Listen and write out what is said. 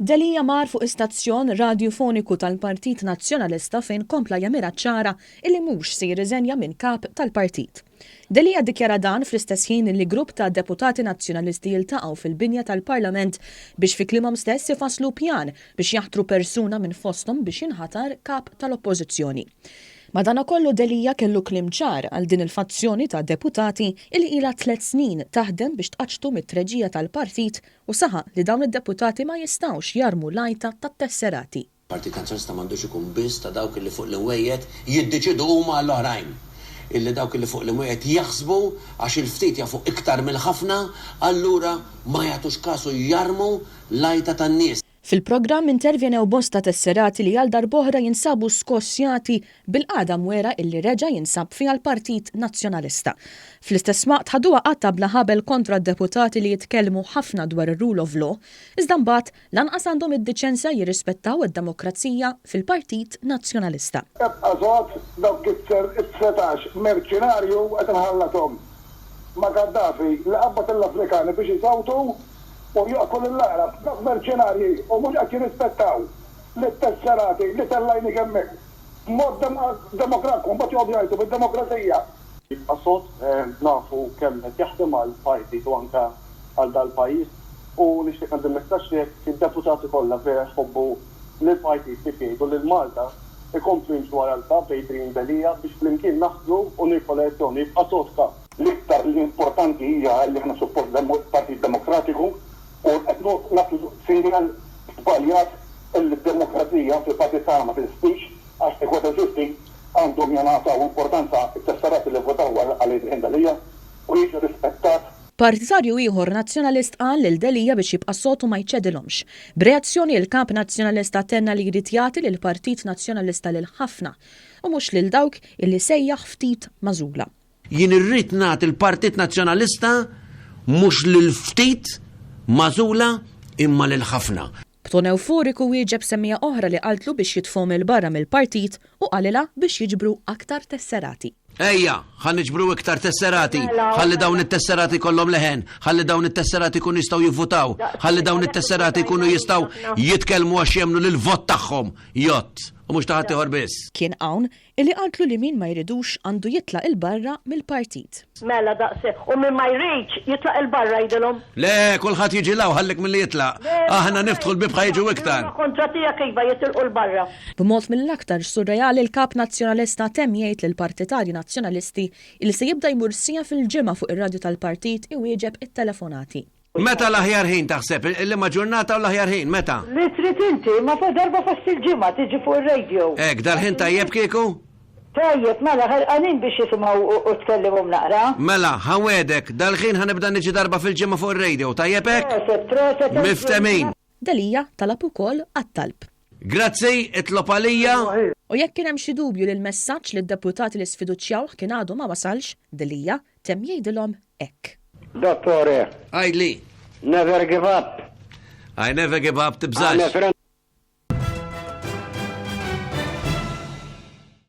Delia mar fuq istazzjon radjufoniku tal-Partit Nazzjonalista fejn kompla jagħmilha ċara illi mhux se jirriżenja minn Kap tal-Partit. Delia ddikjara dan fl-istess ħin li grupp ta' deputati Nazzjonalisti jiltaqgħu fil-binja tal-Parlament biex fi kliemhom stess ifasslu pjan biex jaħtru persuna minn fosthom biex jinħatar Kap tal-Oppożizzjoni. Madanakollu Delia kellu kliem ċar għal din il-fazzjoni ta' deputati illi ilha tlett snin taħdem biex tqaċċtu mit-treġija tal-partit u saħaq li dawn id-deputati ma jistgħux jarmu l-għajta tat-tesserati. Partit Nazzjonalista m'għandux ikun biss ta' dawk illi fuq l-imwejjed jiddeċiedu huma għall-oħrajn. Illi dawk illi fuq l-imwejjed jaħsbu għax il-ftit jafu iktar mill-ħafna, allura ma jagħtux każ u jarmu l-għajta tan-nies. Fil-programm intervjenew bosta tesserati li għal darb'oħra jinsabu skossjati bil-qagħda mwera illi reġa' jinsab fiha l-Partit Nazzjonalista. Fl-istess waqt ħaduha qatta' bla ħabel kontra d-deputati li jitkellmu ħafna dwar ir-rule of law, iżda mbagħad lanqas għandhom id-diċenza jirrispettaw id-demokrazija fil-Partit Nazzjonalista. Ibqa' sod, dawk it-tsetax merċinarju qed inħallathom ma' Gaddafi li qabbad lill-Afrikani biex isawtu u joqtlu lill-Għarab, dawk merċenarji u mhux qed jirrispettaw lit-tesserati li tellajnik hemmhekk b'mod demokratku, mbagħad joqogħdu jgħajtu bid-demokrazija. Jibqa' sod, nafu kemm qed jaħdem għall-partit u anke għal dal-pajjiż u nixtieq ngħaddi messaġġ li jekk id-deputati kollha vera jħobbu lill-partit kif jgħidu lil Malta ikomplu jimxu wara l-Kap Adrian Delia biex flimkien naslu u nirbħu l-elezzjoni. Jibqa' sod Kap. L-iktar li importanti hija li aħna suppost partit demokratiku u qed nagħtu sinjal żbaljat illi d-demokrazija fil-partit tagħna ma teżistix għax kieku teżisti għandhom jingħataw importanza t-tesserati li vvotaw għal Adrian Delia u jiġi rispettat Partitarju ieħor Nazzjonalist qal lil Delia biex jibqa' sod u ma jċedilhomx. B'reazzjoni il-Kap Nazzjonalista tenna li jrid jagħti lill-Partit Nazzjonalista lil ħafna u mhux lil dawk illi sejjaħ ftit magħżula. Jien irrid nagħti l-Partit Nazzjonalista mhux lil ftit magħżula imma lil ħafna. B'ton ewforiku wieġeb semmiegħa oħra li qaltlu biex jitfhom 'il barra mill-partit u qalilha biex jiġbru aktar tesserati. Ejja, ħa niġbru iktar tesserati, ħalli dawn it-tesserati jkollhom leħen, ħalli dawn it-tesserati jkunu jistgħu jivvutaw, ħalli dawn it-tesserati jkunu jistgħu jitkellmu għax jemmnu li l-vot tagħhom jgħodd u mhux ta' ħaddieħor biss. Kien hawn Illi qaltlu li min ma jridux għandu jitlaq 'il barra mill-partit. Mela daqshekk. U min ma jridx, jitlaq 'il barra jgħidilhom. Le, kulħadd jiġi 'l hawn ħallik milli jitlaq. Aħna niftħu l-bieb ħa jiġu iktar. Huma kontra tiegħek iva jitilqu 'l barra. B'mod mill-aktar surreali l-Kap Nazzjonalista temm jgħid lill-partitarji Nazzjonalisti illi se jibda jmur siegħa fil-ġimgħa fuq ir-radju tal-partit iwieġeb it-telefonati. Meta l-aħjar ħin taħseb? Liema ġurnata u l-aħjar ħin, meta? Li trid inti, imma fuq darba fost il-ġimgħa tiġi fuq ir-radio. Hekk, dal-ħin tajjeb kieku? Tajjeb, mela, ħerqanin biex jisimgħu u tkellimhom naqra. Mela, ħa nwegħdek, dal-ħin ħa nibda niġi darba fil-ġimgħa fuq ir-radio, tajjeb hekk? Proset, proset. Miftemin. Delia talab ukoll għat-talb. Grazzi, itlob għalija. U jekk kien hemm xi dubju li l-messaġġ lid-deputati li sfiduċjawh kien għadu ma wasalx, Delia temm jgħidilhom hekk. Dottore. Għidli. Never give up. I never give up, tibżax. I'm a friend.